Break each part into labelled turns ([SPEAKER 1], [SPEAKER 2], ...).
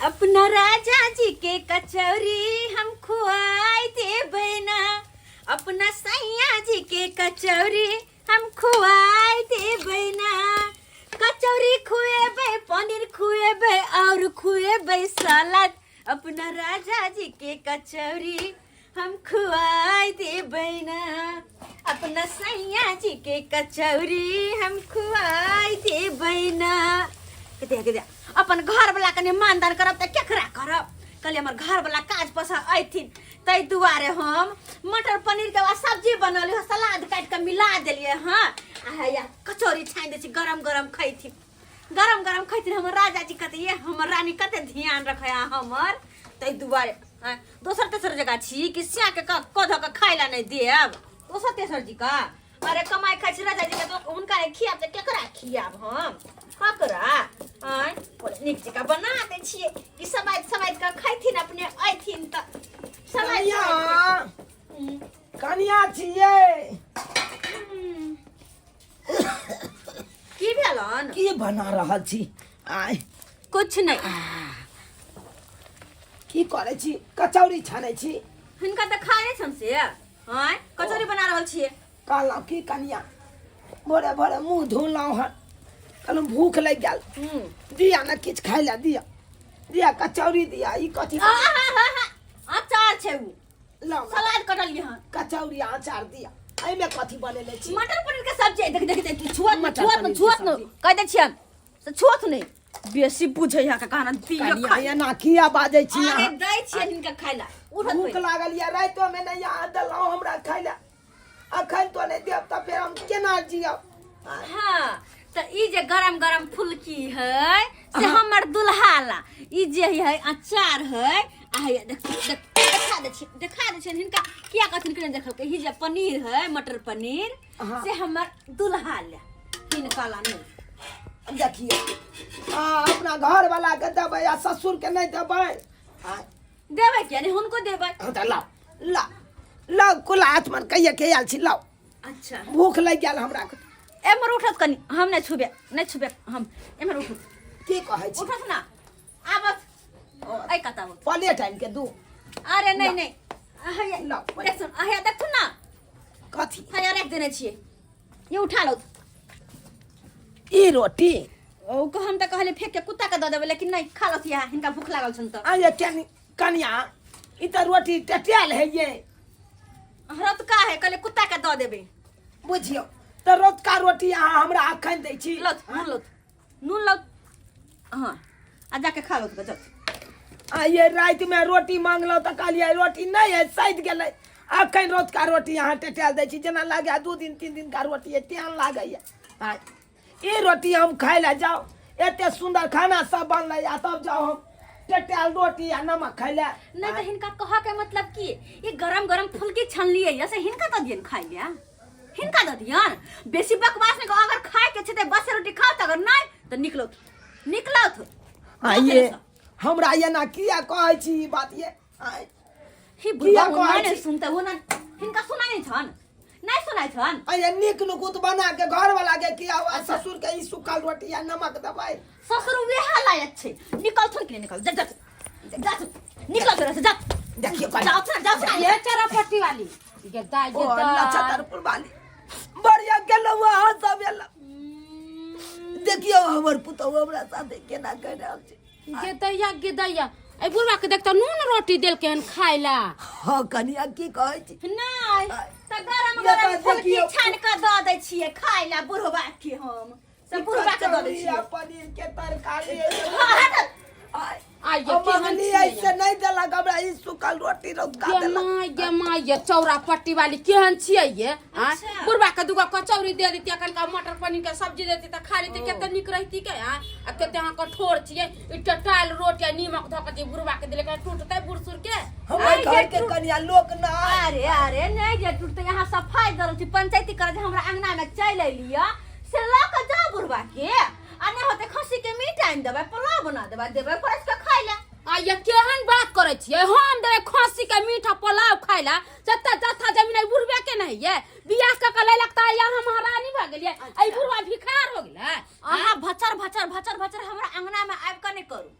[SPEAKER 1] अपना राजा जी के कचौरी हम खुआई देबै ना। अपना सैया जी के कचौरी हम खुआई देबै ना। कचौरी खुएबै, पनीर खुएबै और खुएबै सलाद। अपना राजा जी के कचौरी हम खुआई देबै ना। अपना सैया जी के कचौरी हम खुआई देबै ना। कते कते अपन घर वाला कने मानदान करब तऽ केकरा करब? कहलियै हमर घर वाला काज पर से अयथिन, ताहि दुआरे हम मटर पनीर के बाद सब्जी बनौली, सलाद काटि कऽ मिला देलियै। हँ, आ हैया कचौड़ी छानि दै छी, गरम गरम खैथिन, गरम गरम खैथिन हमर राजा जी। कते ये हमर रानी कते ध्यान रखै हमर, ताहि दुआरे। आँय, दोसर तेसर जगह छी कि सियाके कऽ धऽ कऽ खाय लए नहि देब दोसर तेसर जी का? अरे कमाइ खाइ छी राजा जी के, तऽ हुनका नहि खियाब तऽ केकरा खियाब हम? ककरा? आँय, नीक जकाँ बना दै छियै कि समाधि समाधि कऽ खैथिन अपने अयथिन तऽ समाधि।
[SPEAKER 2] कनिया, कनिया छियै।
[SPEAKER 1] की भेलन?
[SPEAKER 2] की बना रहल छी आय?
[SPEAKER 1] कुछ नहीं।
[SPEAKER 2] की करै छी? कचौड़ी छानै छी?
[SPEAKER 1] हिनका तऽ खाए छन से। आँय, कचौड़ी बना रहल छियै।
[SPEAKER 2] कहलहुँ की कनिया, भोरे भोरे मुँह धोलहुँ हन, कहलहुँ भूख लागि गेल, दिया ने किछु खाइ लए, दिया दिया कचौड़ी दिया। ई कथी?
[SPEAKER 1] अचार छै उ।
[SPEAKER 2] लाउ ने।
[SPEAKER 1] सलाद कटलियै हन।
[SPEAKER 2] कचौड़ी अचार दिया। एहिमे कथी बनेने छी?
[SPEAKER 1] मटर पनीर के सब्जी। देख देख देख, छुअत
[SPEAKER 2] मटर
[SPEAKER 1] छुअत
[SPEAKER 2] पनीर के
[SPEAKER 1] छुअत न
[SPEAKER 2] सब्जी।
[SPEAKER 1] कह दै छियन से छुअत नहि, बेसी बुझै है के कहना दियो
[SPEAKER 2] कनिया
[SPEAKER 1] खाय।
[SPEAKER 2] एना किया बाजै छी
[SPEAKER 1] अरे
[SPEAKER 2] अहाँ?
[SPEAKER 1] दै छियन हिनका खाय ला, उठत
[SPEAKER 2] भूख
[SPEAKER 1] पहिले।
[SPEAKER 2] लागल यऽ, रातिओ मे नहि अहाँ देलहुँ हमरा खाय लए, अखन तो नहि देब तऽ फेर हम केना जियब?
[SPEAKER 1] हाँ, तऽ ई जे गरम गरम फुलकी है से हमर दुल्हा ला, ई जे है अचार है, आ है देख देख, देखा दै छी, देखा दै छियनि हिनका, किया कहथिन कि नहि देखलकै। ई जे पनीर है, मटर पनीर, से हमर दुल्हा ला, हिनका ला नहि।
[SPEAKER 2] देखियौ, आ अपना घर वाला के देबै आ ससुर के नहि देबै? आ,
[SPEAKER 1] देबै किया नहि, हुनको देबै।
[SPEAKER 2] हँ तऽ लाउ लाउ लाउ, कुला आत्मन कहिया के आयल छी, लाउ।
[SPEAKER 1] अच्छा।
[SPEAKER 2] भूख लागि गेल हमरा।
[SPEAKER 1] एम्हर उठत कनि, हम नहि छुबे, नहि छुबे हम। एम्हर उठू।
[SPEAKER 2] की कहै छी?
[SPEAKER 1] उठत ना, आबत ऐ कता आबत।
[SPEAKER 2] प्लेट आनि के दू।
[SPEAKER 1] अरे नहीं नहीं, हैया
[SPEAKER 2] लाउ।
[SPEAKER 1] देखथुन, हैया देखथुन ना।
[SPEAKER 2] कथी?
[SPEAKER 1] हैया राखि देने छियै, ये उठा लो।
[SPEAKER 2] ई रोटी?
[SPEAKER 1] ओ हम तऽ कहलियै फेंक के कुत्ता के दऽ देबै, लेकिन नहि, खा लथि यहाँ, हिनका भूख लागल छनि तऽ।
[SPEAKER 2] आ ये कनि कनिया, ई तऽ रोटी टटियाल है ये।
[SPEAKER 1] रतका है, कहलियै कुत्ता के दऽ देबै।
[SPEAKER 2] बुझियौ तऽ रतका रोटी अहाँ हमरा अखन दै छी?
[SPEAKER 1] लौथ, नून लौथ, नून लौथ। हाँ, आ जाके खा लौथ गजब।
[SPEAKER 2] आ ये रातिमे रोटी मांगलहुँ तऽ कहलियै रोटी नहि है, सैद गेलै। अखन रतका रोटी अहाँ टेटायल दै छी, जेना लागै 2 दिन 3 दिन का रोटी है तेहन लागैए। आँय, ई रोटी हम खाय लए जाउ? एते सुन्दर खाना सब बनलै आ तब जाउ हम टेटायल रोटी आ नमक खाय लए?
[SPEAKER 1] नहि तऽ हिनका कहऽ के मतलब की, ई गरम गरम फुलकी छनलियै या से हिनका दऽ दियन खाइ लए, हिनका दऽ दियन। बेसी बकवास नहि करू, अगर खाय के छै तऽ बस रोटी खाउ, तऽ अगर नहि तऽ निकलौथ, निकलौथ।
[SPEAKER 2] आ ये हमरा एना किया कहै छी ई बात ये? आँय,
[SPEAKER 1] ही बुढ़बा
[SPEAKER 2] किया
[SPEAKER 1] ओ
[SPEAKER 2] कहै
[SPEAKER 1] नहि
[SPEAKER 2] छी?
[SPEAKER 1] सुनते, ओ नहि, हिनका सुनाइ नहि छन, नहि सुनाइ छन।
[SPEAKER 2] आ ये नीक नुकुत बना के घर वाला के किया आ ससुर के ई सुखल रोटी आ नमक देबै?
[SPEAKER 1] ससुर वएह लायक छै। निकलथुन कि नहि निकल? जा जा जा, निकल तोरा से, जा।
[SPEAKER 2] देखियौ कनि।
[SPEAKER 1] जाउ ना, जाउ ना।
[SPEAKER 3] ये चरापट्टी वाली गेदा।
[SPEAKER 2] ओ
[SPEAKER 3] गेदा।
[SPEAKER 2] लछतरपुर वाली, बढ़िया गेलहुँ अहाँ सब एलहुँ। देखियौ हमर पुतहु हमरा साथे केना कहि रहल छै।
[SPEAKER 3] गेदैया गेदैया, एहि बुढ़वा के देखता नून रोटी देलकै हन खाय ला।
[SPEAKER 2] हँ कनिया, की कहै छी?
[SPEAKER 1] नहि तऽ गरम
[SPEAKER 2] ये
[SPEAKER 1] गरम
[SPEAKER 2] तऽ
[SPEAKER 1] फुलकी
[SPEAKER 2] देखियौ।
[SPEAKER 1] छानि कऽ दऽ दै छियै खाय लए बुढ़बा के हम, से बुढ़बा के दऽ दै
[SPEAKER 2] कचौड़ी आ
[SPEAKER 1] छियै।
[SPEAKER 2] पनीर के तरकारी।
[SPEAKER 1] हँ, हट।
[SPEAKER 2] आय,
[SPEAKER 3] आइ ये
[SPEAKER 2] हम
[SPEAKER 3] केहन
[SPEAKER 2] मंगली
[SPEAKER 3] छियै?
[SPEAKER 2] ऐसे नहि देलक हमरा, ई सुखल रोटी रौदका
[SPEAKER 3] ये
[SPEAKER 2] देलक।
[SPEAKER 3] माय ये माय, ये चौरा पट्टी वाली केहन छियै ये? आँय?
[SPEAKER 1] अच्छा।
[SPEAKER 3] बुढ़बा के दूगो कचौड़ी दे देती, कनका मटर पनीर के सब्जी देती तऽ खा लेती, कते नीक रहती के। आँय, आ कते अहाँ कठोर छियै। ई टटायल रोटी आ नीमक धऽ के जे बुढ़बा के देलकै, टूटतै बूढ़ सूढ़ के?
[SPEAKER 2] हमर
[SPEAKER 1] आइ
[SPEAKER 2] घर
[SPEAKER 1] जे
[SPEAKER 2] के कनिया लोक ना।
[SPEAKER 1] अरे अरे, नहि जे टूटतै, यहाँ सफाई दर छी, पंचायती करे जे हमरा अंगना में चलि अयलियै से लऽ कऽ जाउ बुढ़बा के, आ नहि होतै खस्सी के मीट आनि देबै, पुलाव बना देबै, देबै परसि कऽ खाय लए।
[SPEAKER 3] आ ये केहन बात करै छियै? हम देबै खस्सी के मीठ आ पुलाव खाय ला? जते जथा जमीन अइ बुढ़बे के नहीं ये, बियाह कऽ के लेलक तऽ आइ हम महारानी भऽ गेलियै, अइ बुढ़बा भिखार हो गेलै।
[SPEAKER 1] अहाँ भचर भचर भचर भचर हमरा अंगना में आबि कऽ नहि करू।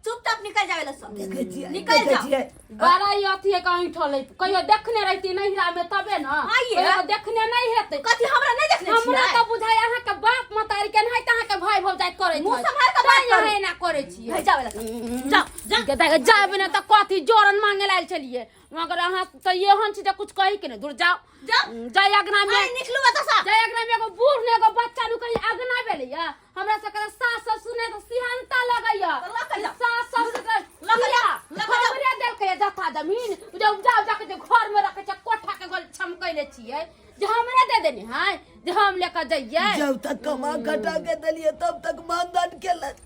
[SPEAKER 1] चुपचाप निकल जावे ला सब।
[SPEAKER 2] देखै छियै,
[SPEAKER 1] निकल
[SPEAKER 2] देखै
[SPEAKER 1] जाओ।
[SPEAKER 2] छियै।
[SPEAKER 3] बड़ा ही अथी है कहीं ठले कहियो देखने रहती नैहरा में तबे ना।
[SPEAKER 1] हाँ ये।
[SPEAKER 3] कहियो देखने नहीं हेतै।
[SPEAKER 1] कथी हमरा नहीं देखने
[SPEAKER 3] हमरा
[SPEAKER 1] छियै?
[SPEAKER 3] तऽ बुझाय अहाँ के बाप मतारी के नहीं तऽ अहाँ के भाई भौजाई करै
[SPEAKER 1] मुँह सम्हार के बात करू।
[SPEAKER 3] एना करै छियै।
[SPEAKER 1] नहीं जावे ला सब। जाओ जाओ।
[SPEAKER 3] गदा जाबे ना तऽ कथी जोरन मांगे लायल छलियै, मगर अहाँ तऽ एहन छी जे कुछ कही के नहीं। दूर जाओ।
[SPEAKER 1] जाओ।
[SPEAKER 3] जाय अगना में।
[SPEAKER 1] अरे निकलू एतऽ से।
[SPEAKER 3] जाय अगना में एगो बूढ़ ने एगो बच्चा नु कहीं अगना भेलैया। हमरा सबके तऽ सास ससुर ने तऽ सिहनता लगैया।
[SPEAKER 1] लऽ कऽ जाओ।
[SPEAKER 3] सास ससुर के
[SPEAKER 1] लऽ कऽ जाओ, लऽ कऽ जाओ।
[SPEAKER 3] हमरे देलकै जथा जमीन जे उपजा उपजा के जे घर में रखै छै कोठा के गोल छमकैले छियै जे हमरे दे देने है जे हम लेके जइयै।
[SPEAKER 2] जब तक कमा खटा के देलियै तब तक मानदान केलक,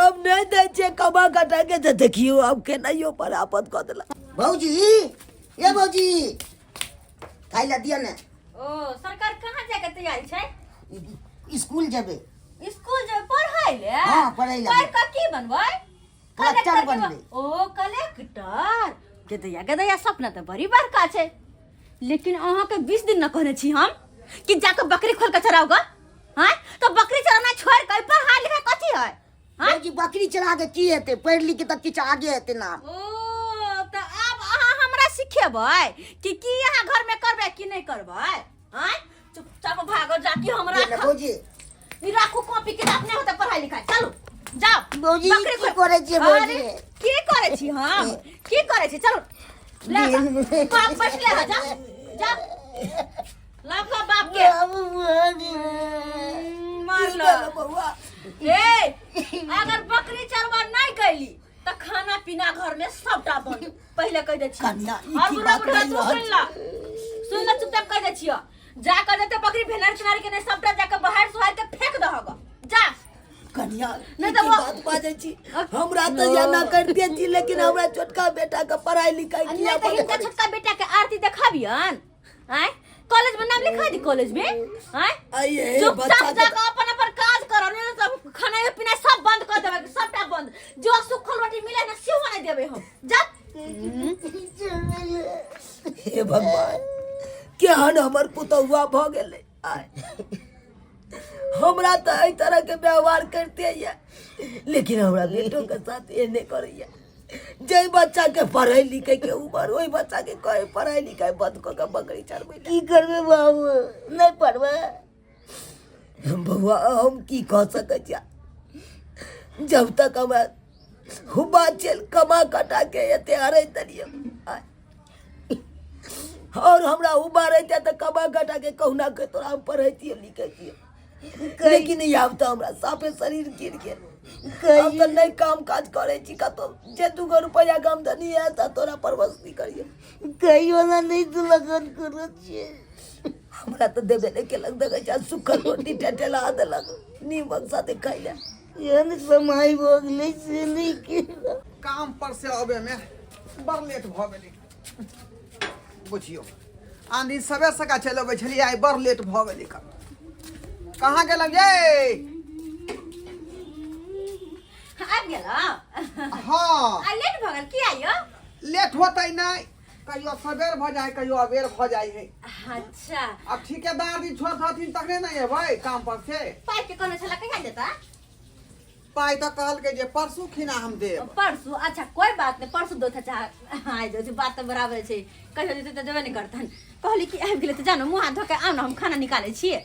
[SPEAKER 2] अब नहीं दै छियै कमा खटा के तऽ देखियौ आब केनाहियो पर आपत कऽ देलक।
[SPEAKER 4] भौजी, ए भौजी, खाइ ला दिअ ने।
[SPEAKER 1] ओ सरकार कहाँ जाके तैयारी छै?
[SPEAKER 4] स्कूल जेबै।
[SPEAKER 1] स्कूल जेबै पढ़ै ले?
[SPEAKER 4] हाँ, पढ़ै ले।
[SPEAKER 1] पढ़ कऽ की बनबै?
[SPEAKER 4] कलेक्टर
[SPEAKER 1] कलेक्टर के
[SPEAKER 4] बनबै।
[SPEAKER 1] ओ कलेक्टर गदैया गदैया सपना तऽ बड़ी बड़का छै, लेकिन अहाँके 20 दिन न कहने छी हम कि जाके बकरी खोल के चराउ ग। हाँ तो बकरी चराना छोड़ के पढ़ाई लिखाई कथी है? हाँ?
[SPEAKER 4] भौजी बकरी चरा के की हेतै, पढ़ि लिख के तऽ किछु आगे हेतै नाम।
[SPEAKER 1] ओ तऽ आब अहाँ हमरा सिखेबै कि की अहाँ घर में करबै की नहीं करबै? हाँ चुपचाप भागो जाके हमरा
[SPEAKER 4] दे ने भौजी।
[SPEAKER 1] ई राखू कॉपी किताब, नहीं होता पढ़ाई लिखाई, चलू जाओ।
[SPEAKER 4] भौजी,
[SPEAKER 1] बकरी
[SPEAKER 4] की
[SPEAKER 1] खोल-
[SPEAKER 4] करै छियै भौजी?
[SPEAKER 1] अरे, की करै छी हम? की करै छी? चलू ले जा। बाप बैठले है, जा जा लग बाप के। मार
[SPEAKER 2] की
[SPEAKER 1] लो।
[SPEAKER 2] भेलौ बौआ?
[SPEAKER 1] ए अगर बकरी चरवा नहीं कैली त खाना पीना घर में सबटा बंद, पहले कह दे छी।
[SPEAKER 2] कन्या, ई
[SPEAKER 1] और
[SPEAKER 2] की
[SPEAKER 1] बुढ़ा
[SPEAKER 2] बात
[SPEAKER 1] बुढ़ा
[SPEAKER 2] कहि
[SPEAKER 1] तू
[SPEAKER 2] रहल
[SPEAKER 1] सुन ला, सुन ला, चुपचाप कह दे छियो। जा कर देते बकरी भेनार चुनार के नहीं, सबटा जाके बाहर सुहार के फेंक दहग जा।
[SPEAKER 2] कन्या,
[SPEAKER 1] नहीं
[SPEAKER 2] ई
[SPEAKER 1] तो
[SPEAKER 2] की
[SPEAKER 1] वो-
[SPEAKER 2] बात बाजै छी? हमरा तऽ जाना करते छी, लेकिन हमरा छोटका बेटा के पढ़ाई लिखाई
[SPEAKER 1] नहीं
[SPEAKER 2] किया
[SPEAKER 1] तो
[SPEAKER 2] बंद
[SPEAKER 1] हिनका
[SPEAKER 2] करै?
[SPEAKER 1] छोटका बेटा के आरती देखाबियन? आय कॉलेज में नाम लिखा दी कॉलेज में? आय
[SPEAKER 2] आइए,
[SPEAKER 1] चुपचाप
[SPEAKER 2] बच्चा के-
[SPEAKER 1] जाके अपन अपन काज करो, नहीं तो सब खाना पीना सब बंद कर देबै, सबटा बंद। जो सुखल रोटी मिले ना सेहो नहीं देबै हम। जा।
[SPEAKER 2] हे भगवान, केहन हमर पुतहुआ भऽ गेलै। आय हमरा तऽ एहि तरह के व्यवहार करते ये, लेकिन हमरा बेटो के साथ एहने करैया। जाहि बच्चा के पढ़ै लिखै के उमर, ओहि बच्चा के कहे पढ़ाई लिखाई बंद कऽ के बकरी चरबै लए।
[SPEAKER 4] की करबै बाबू, नहि पढ़बै?
[SPEAKER 2] बौआ, हम की कह सकै छियै? जब तक हमरा हुबा चल कमा कटा के एते हरै देलियै और हमरा उबा रहते तऽ कमा कटा के कहुना के तोरा हम पढ़ैतियै लिखैतियै, लेकिन आब तऽ हमरा साफे शरीर गिर गेल। आब तऽ नहि काम काज करै छी कतौ, जे दूगो रुपैआ के आमदनी आयत तऽ तोरा परवस्ती करियै।
[SPEAKER 4] कहियो ना नहि तू लगन करै छियै।
[SPEAKER 2] हमरा तऽ देबे नहि केलक, देखै छै सुखल रोटी टेटेला देलक नीमक साथे खाइ लए।
[SPEAKER 4] एहन समय भऽ गेलै से नहि केलक।
[SPEAKER 5] काम पर से अबे में बड़ लेट भऽ गेलै बुझियौ। आन दिन सबेर सकाल चलि अबै छलियै, आइ बड़ लेट भऽ गेलै। कहाँ गेलहुँ ये?
[SPEAKER 1] आबि गेल?
[SPEAKER 5] हाँ।
[SPEAKER 1] आ लेट भऽ गेल किया यौ?
[SPEAKER 5] लेट होतै नहि, कहियो सबेर भऽ जाइ, कहियो अबेर भऽ जाइ है।
[SPEAKER 1] अच्छा।
[SPEAKER 5] अब ठेकेदार जी छोड़ हथिन तखने ने एबै काम पर से।
[SPEAKER 1] पाइ के कहने छला, कहिया देता?
[SPEAKER 5] पाइ तऽ कहलकै जे परसू खिना हम देब।
[SPEAKER 1] परसू? अच्छा कोई बात नहीं, परसू दो था हाँ जो बात तऽ बराबर छै, कहियो देतै तऽ देबे नहि करतन। कहली कि आबि गेलै तऽ जानो मुँह हाथ धो के आउ ने, हम खाना निकालै छियै।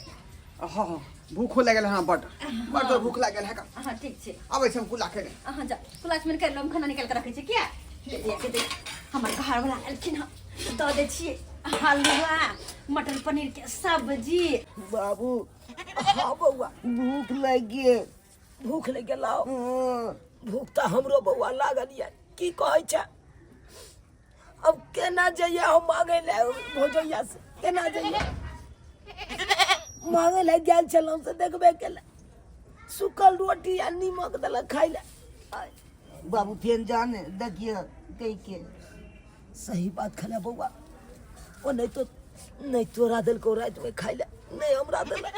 [SPEAKER 5] हाँ हाँ, भूखो लागल हँ, बड बड जोर भूख लागल है।
[SPEAKER 1] हाँ ठीक छै।
[SPEAKER 5] अबै छी हम कुला खेने।
[SPEAKER 1] अहाँ जाउ कुला में कर लो, हम खाना निकाल के रखै छियै। किया के दे, हमर घरवला एलखिन हँ, दऽ दै छियै हलुआ मटर पनीर के सब्जी।
[SPEAKER 4] बाबू।
[SPEAKER 2] हाँ बौआ।
[SPEAKER 4] भूख लागि गेल।
[SPEAKER 2] भूख लागि गेलौ?
[SPEAKER 4] हँ।
[SPEAKER 2] भूख तऽ हमरो बौआ लागल यऽ, की कहै छै अब केना जइए हम मांगे लए भौजैया से? केना जइए मांगे लए? गेल छलहुँ से देखबे केला, सुखल रोटी आ नीमक देलक खाइ लए। आय,
[SPEAKER 4] बाबू फेर जाने देखिए कहि के।
[SPEAKER 2] सही बात खला बौआ, ओ नहीं तो नहीं तोरा देलकौ रातिमे खाइ लए, नहीं हमरा देलक,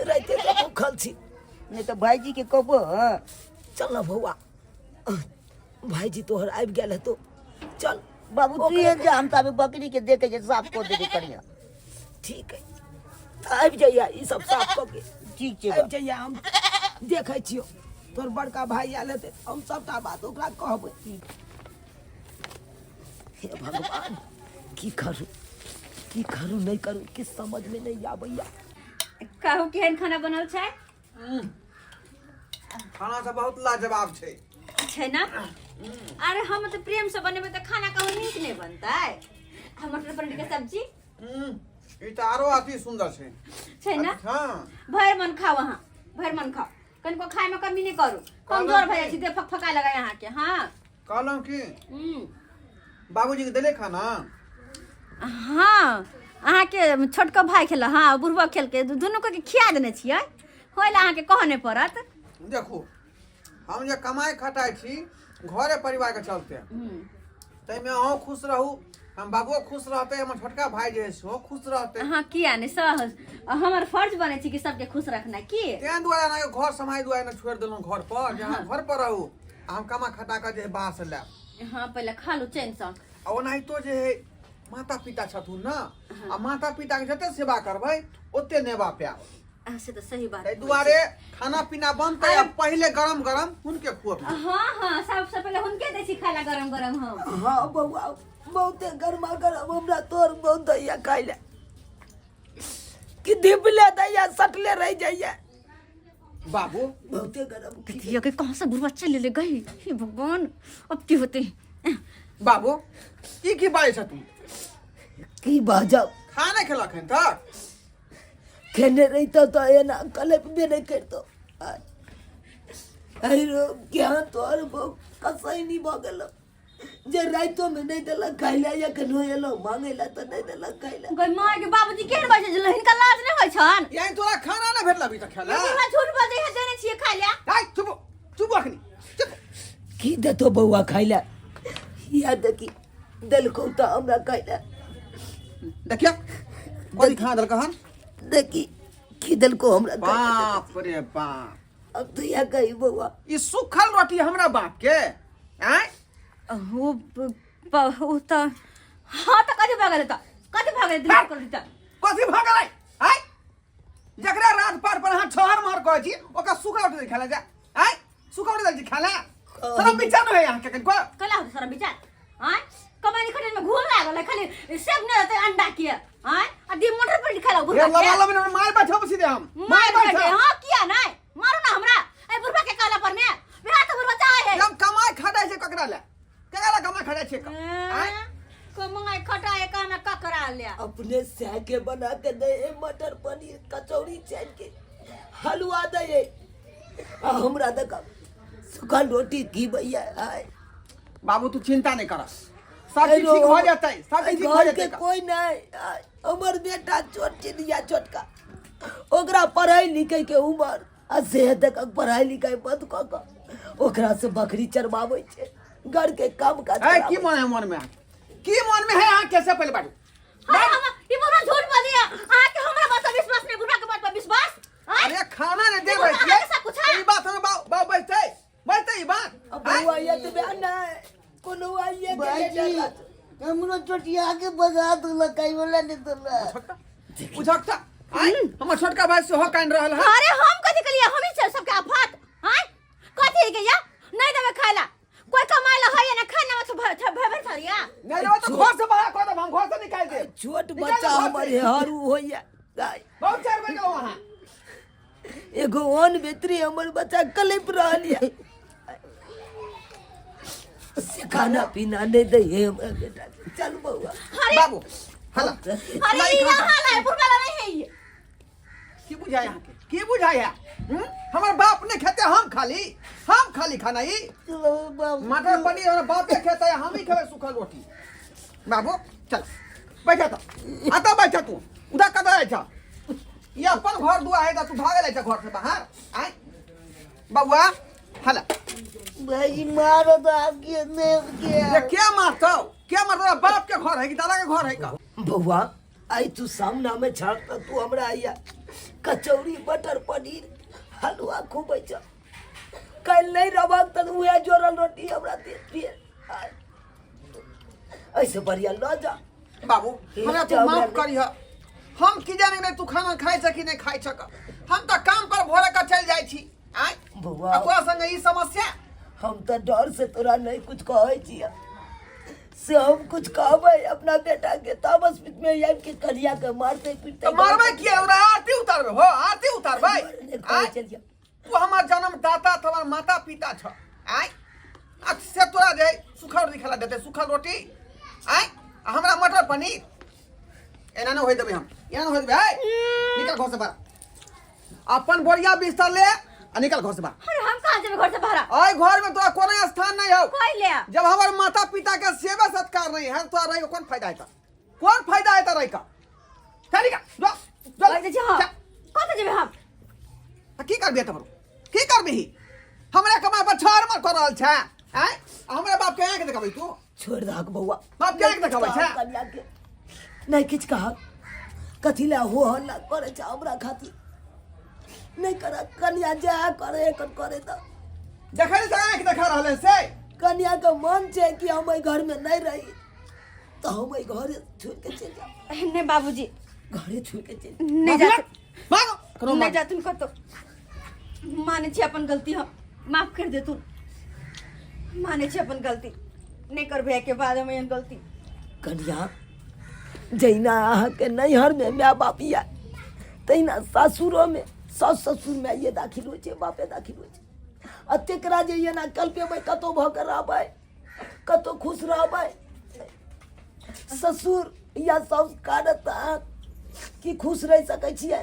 [SPEAKER 2] राइते के भूखल छी।
[SPEAKER 4] नहीं तऽ भाईजी के कहबो। हाँ
[SPEAKER 2] चल ना बौआ, भाईजी तोहर आबि गेल हेतौ, चल।
[SPEAKER 4] बाबू तू जा, हम तऽ अभी बकरी के देखे जे साफ कऽ देबै कनिया।
[SPEAKER 2] ठीक है, आबि जाइया ई सब साफ कऽ के।
[SPEAKER 4] ठीक छै।
[SPEAKER 2] आबि जाइया, हम देखै छियौ। तोर बड़का भाई आयल हेतै हम सबटा बात ओकरा कहबै। हे भगवान, की करू की करू नहि करू, किछु समझमे नहि आबैया।
[SPEAKER 1] कहू केहन खाना बनल छै?
[SPEAKER 5] खाना तऽ बहुत लाजवाब छै।
[SPEAKER 1] छै ना? अरे हम तऽ प्रेम से बनेबै तऽ खाना कहू नीक नहि बनतै? आ मटर पनीर के सब्जी?
[SPEAKER 5] ई तऽ आरो अति सुन्दर छै।
[SPEAKER 1] छै ना?
[SPEAKER 5] हँ।
[SPEAKER 1] भरि मन खाओ अहाँ, भरि मन खाओ, कनिको खाय में कमी नहि करू, कमजोर भऽ जाइ छी, देह फकफकाय लगै अहाँके। हँ।
[SPEAKER 5] कहलहुँ की, बाबूजी के देले खाना?
[SPEAKER 1] हँ, अहाँके छोटको भाय खेलक, हँ, बुढ़बो खेलकै, दुनू के खिया देने छियै, होय लए अहाँके कहऽ नहि पड़त।
[SPEAKER 5] देखू, हम जे कमाइ खटाइ छी घरे परिवारके चलते, ताहिमे अहूँ खुश रहू, हम बाबुओ खुश रहतै, हमर छोटका भाय जे है सेहो खुश रहतै।
[SPEAKER 1] हँ, किया नहि, सहज हमर फर्ज बनै छै कि सबके खुश रखना की।
[SPEAKER 5] तें दुआरे अहाँके घर समाय दुआरे ने छोड़ि देलहुँ घर पर, जे अहाँ घर पर रहू आ हम कमा खटा कऽ जे है बाहर से लायब।
[SPEAKER 1] हँ, पहिले खा लू चैनसँ।
[SPEAKER 5] आ ओनाहितो जे है माता पिता छथुन ने, आ माता पिताके जते सेवा करबै ओते नेबा पायब।
[SPEAKER 1] आ, से तऽ सही बात।
[SPEAKER 5] ताहि दुआरे खाना पीना बनतै आ पहिले गरम गरम हुनके खुअबियौ।
[SPEAKER 1] हँ हँ, सबसँ पहिले हुनके दै छी खाय ला गरम गरम हम।
[SPEAKER 2] हँ बौआ, बहुते गरमा गरम हमरा तोर बहुत दैया खाय लए कि धिपले दैया, सटले रहि जाइया।
[SPEAKER 5] बाबू,
[SPEAKER 2] बहुते गरम।
[SPEAKER 1] कथिया के कहाँ से बुढ़वा चल ले गई, हे भगवान, अब की होते?
[SPEAKER 5] बाबू, ई की बाजै छ तू?
[SPEAKER 2] की बाजब?
[SPEAKER 5] खाना खेलक हन तक?
[SPEAKER 2] खेने रहितौ तऽ एना कलपबे नहि करितौ। अरे ज्ञान तोहर कसैनी भऽ गेलौ जे रातिोमे नहि देलक खाय लए, एखनो एलहुँ मांगै लए तऽ नहि देलक खाय लए।
[SPEAKER 1] गई माँ के, बाबूजी केहन बाजै छलै, हिनका लाज नहि होइ छन?
[SPEAKER 5] यानी तोरा खाना नहि भेटल अभी तक खेला?
[SPEAKER 1] बुढ़वा झूठ बजै है, देने छियै खाय लए।
[SPEAKER 5] आइ चुप चुप, अखनी चुप।
[SPEAKER 2] की देतो बौआ खाय लए? या देखी, देलकौ तऽ हमरा खाय लए।
[SPEAKER 5] देखियो, कोन खाना देलक हन?
[SPEAKER 2] देखी, की देलकौ हमरा खाय लए?
[SPEAKER 5] बाप रे बाप।
[SPEAKER 2] अब तू या कही बौआ।
[SPEAKER 5] ई सुखल रोटी हमरा बाप के आँय?
[SPEAKER 1] ओ ओ तऽ हँ, तऽ कथी भऽ गेलै? तऽ कथी भऽ गेलै? दिमाग कर तऽ
[SPEAKER 5] कथी भऽ गेलै आँय? जकरा रात पार पर अहाँ छहर महर कहै छी, ओकरा सुखल रोटी खाय लए जा आँय? सुखल रोटी दै छी खाय लए? शरम विचार नहि होइए अहाँके कनिको?
[SPEAKER 1] कला होतै शरम विचार आँय? कमानी खटन में घूम लागल है, खाली सेब नहि रहतै अंडा के आँय, आ दी मटर पनीर खाय ला
[SPEAKER 5] हे
[SPEAKER 1] बुढ़वा
[SPEAKER 5] लबा
[SPEAKER 1] के।
[SPEAKER 5] लबा मार बैठो सीधे हम।
[SPEAKER 1] मार बैठे। हाँ, किया नहीं मारू ना हमरा ए बुढ़वा के कहला पर में? बिहार तो बुढ़वा चाहे है।
[SPEAKER 5] हम कमाई खटाइ छै ककरा लए? ककरा लए कमाई खटाइ छै आँय?
[SPEAKER 1] कमाई खटाए कहना ककरा ले?
[SPEAKER 2] अपने सह के बना के दे है मटर पनीर कचौड़ी छानि के हलवा दे है, आ हमरा देख सुखल रोटी की भैया आय।
[SPEAKER 5] बाबू, तू चिंता नहीं कर, सब चीज ठीक हो जेतै, सब चीज ठीक हो
[SPEAKER 2] घर
[SPEAKER 5] जेतै।
[SPEAKER 2] के कोई नहीं आय, हमर बेटा छोट चिड़िया छोटका, ओकरा पढ़ाई लिखे के उमर आ से तक पढ़ाई लिखाई बंद कऽ कऽ ओकरा से बकरी चरबाबै छै, घर के काम काज
[SPEAKER 5] है की
[SPEAKER 2] कराबै।
[SPEAKER 5] मन है मन में, की मन में है अहाँ? कैसे पहले बाजू।
[SPEAKER 1] अरे हम ई बुढ़वा झूठ बजैया, अहाँके हमरा बात पर विश्वास नहीं, बुढ़वा के बात पर विश्वास आँय?
[SPEAKER 5] अरे खाना नहीं दे
[SPEAKER 1] ई बुढ़वा
[SPEAKER 5] रहे
[SPEAKER 1] अहाँके सब कुछ है।
[SPEAKER 5] ई बात हम बाबू बाबू बजतै बजतै ई बात?
[SPEAKER 2] अब बौआ ये तो बयान नहीं कोनो आइए के
[SPEAKER 4] भाईजी, हमरो चोटिया के बगा देलक, आई वाला नहीं देलक।
[SPEAKER 5] उझकता आय, हमर छोटका भाई सेहो कानि रहल है।
[SPEAKER 1] अरे हम कथी कलिए? हम ही सबके आफत आँय? कथी है के या नहीं देबै खाय ला? कोई कमाय ला है ना खाना में भर भर भरिया।
[SPEAKER 5] नहीं रहो तो घर से बाहर कर देब हम, घर से निकाल देब।
[SPEAKER 2] छोट
[SPEAKER 5] निकाल
[SPEAKER 2] बच्चा
[SPEAKER 5] दो घर
[SPEAKER 2] हमर
[SPEAKER 5] से।
[SPEAKER 2] हरू होइया गाय।
[SPEAKER 5] बहुत चार बजे गेलहुँ अहाँ।
[SPEAKER 2] एगो ओन भीतरी हमर बच्चा कलपि रहल यऽ, से खाना पीना नहीं दै है हमरा बेटा के। चल बौआ।
[SPEAKER 1] अरे
[SPEAKER 5] बाबू हला।
[SPEAKER 1] अरे ई यहाँ ला बुढ़वा ला नहीं है ई।
[SPEAKER 5] की बुझाय अहाँके, की बुझाय है? हम्म? हमर बाप नहीं खेते, हम खाली, हम खाली खाना ई?
[SPEAKER 4] चलो बाबू।
[SPEAKER 5] मटर पनीर हमर बापे खेते, हम ही खेबै सूखल रोटी। बाबू चल बैठा तो, आता बैठा तू, उधर कतऽ जाइ छ? ई अपन घर दुआ है, तू भागल जाइ छ घर से बाहर आय? बबुआ हला।
[SPEAKER 4] भाईजी, मारो तो आपके नहीं
[SPEAKER 5] ये
[SPEAKER 4] के।
[SPEAKER 5] क्या मारतौ, क्या मारतौ? बाप के घर है कि दादा के घर है का?
[SPEAKER 2] बौआ, आइ तू सामना में छह तऽ तू हमरा आइया कचौड़ी मटर पनीर हलवा खुबै छ, काल्हि नहीं रहबक तऽ उएह जोड़ल रोटी हमरा दे दिए। आइ ऐसे बढ़िया लऽ जा।
[SPEAKER 5] बाबू, हमरा तू माफ करिह, हम की जाने नहि तू खाना खाइ छ कि नहि खाइ छ। हम तऽ काम पर भोरे के चलि जाइ छी। आय
[SPEAKER 4] बौआ।
[SPEAKER 5] आ तोरा संगे ई समस्या।
[SPEAKER 4] हम तऽ डर से तोरा नहीं कुछ कहै छियै, से हम कुछ कहबै अपना बेटा के तब में आबि के कनिया के मारते पीटते।
[SPEAKER 5] तऽ मारबै किया ओकरा? आरती उतारबै हो, आरती उतारबै।
[SPEAKER 4] नहि कहै
[SPEAKER 5] आय
[SPEAKER 4] छलियै।
[SPEAKER 5] तू हमर जन्मदाता, तू हमर माता पिता छ। आय आ से तोरा जे सुखल रोटी खेला देते, सुखल रोटी। आय आ हमरा मटर पनीर। एना नहि होय देबै हम, एना नहि होय देबै। आय निकल घर से बाहर, अपन बोरिया बिस्तर ले आ निकल घर से बाहर।
[SPEAKER 1] अरे हम कहाँ जेबै घर से बाहर?
[SPEAKER 5] आय घर में तोरा कोनो स्थान नहीं हो।
[SPEAKER 1] कोई ले
[SPEAKER 5] जब हमार माता पिता के सेवा सत्कार नहीं है, तोरा रही के कौन फायदा है? कौन फायदा है रही का? चल निकल, जो जो।
[SPEAKER 1] कहि दै छी हम।
[SPEAKER 5] चल।
[SPEAKER 1] कतऽ जेबै हम?
[SPEAKER 5] आ की करबी तब? की करबी? हमरा कमाई पर छाड़ मार कर रहल छै। आय आ हमरा बाप के आंख देखाबै तू?
[SPEAKER 4] छोड़ि दहक बौआ।
[SPEAKER 5] बाप के आंख देखाबै छै?
[SPEAKER 4] कनिया के नहि किछु कहक, कथी लए हो हल्ला करै छै हमरा खातिर? नहि कर कनिया, जा करे एखन करे तऽ।
[SPEAKER 5] देखै से आंख देखा रहल है से।
[SPEAKER 4] कनिया के मन छै कि हम एहि घरमे नहि रही, तऽ हम एहि घरे छोड़ि के चलि जाउ।
[SPEAKER 1] नहि बाबूजी,
[SPEAKER 4] घरे छोड़ि के चलि जाउ।
[SPEAKER 1] नहि जा,
[SPEAKER 5] भागो कोनो।
[SPEAKER 1] नहि जातुन कतौ। मानै छी अपन गलती हम, माफ कर देतुन। मानै छी अपन गलती, नहि करबै एहिके बाद हम एहन गलती।
[SPEAKER 4] कनिया, जहिना अहाँके नैहरमे माय बाप यऽ, तहिना सासुरोमे सासु ससुर माये दाखिल होइ छै, बापे दाखिल होइ छै। आ तेकरा जे एना कलपेबै, कतहु भऽ कऽ रहबै, कतहु खुश रहबै? ससुर या साउस काटत तऽ अहाँ की खुश रहि सकै छियै?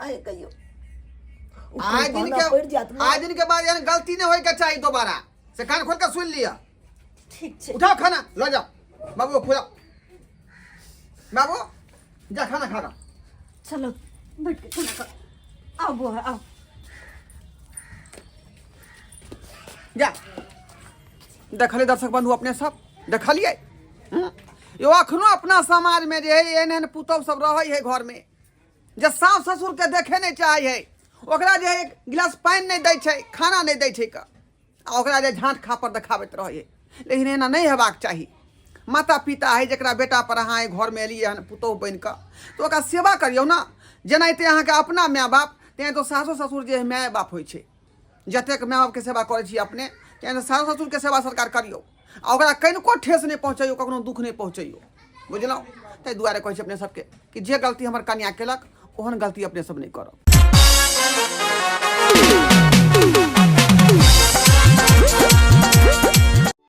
[SPEAKER 4] अहें कहियौ।
[SPEAKER 5] आइ दिन
[SPEAKER 4] पढ़ि
[SPEAKER 5] के
[SPEAKER 4] जायत ने।
[SPEAKER 5] आइ दिन के बाद एहन गलती नहीं होय के चाहिए दोबारा से, कान खोल के सुन लिया।
[SPEAKER 1] ठीक छै।
[SPEAKER 5] उठाओ खाना, ल जाओ। बाबू खुलाओ, बाबू जा खाना खा रहा।
[SPEAKER 1] चलो बैठ के खाना खाओ। आओ बुआ आओ।
[SPEAKER 5] जा देखलिए दर्शक बंधु, अपने सब देखलिए यो अखनो अपना समाज में जे है एहन एहन पुतहु सब रहै है घर में, जे सास ससुर के देखे नहीं चाहे है, ओकरा जे है एक गिलास पानि नहि दै छै, खाना नहि दै छै क, आ ओकरा जे झाँट खापर देखाबैत रहै है। लेकिन एना नहि हेबाक चाही। माता पिता है जकरा बेटा पर अहाँ एहि घरमे एलियै हन पुतहु बनि कऽ, तऽ ओकरा सेवा करियौ ने। जेनाहिते अहाँके अपना माय बाप, तेनाहिते सासो ससुर जे है माय बाप होइ छै। जतेक माय बापके सेवा करै छी अपने, तेनाहिते सासो ससुरके सेवा सरकार करियौ आ ओकरा कनिको ठेस नहि पहुँचैयौ, कखनो दुःख नहि पहुँचैयौ, बुझलहुँ? ताहि दुआरे कहै छी अपने सबके कि जे गलती हमर कनिया केलक, ओहन गलती अपने सब नहि करब।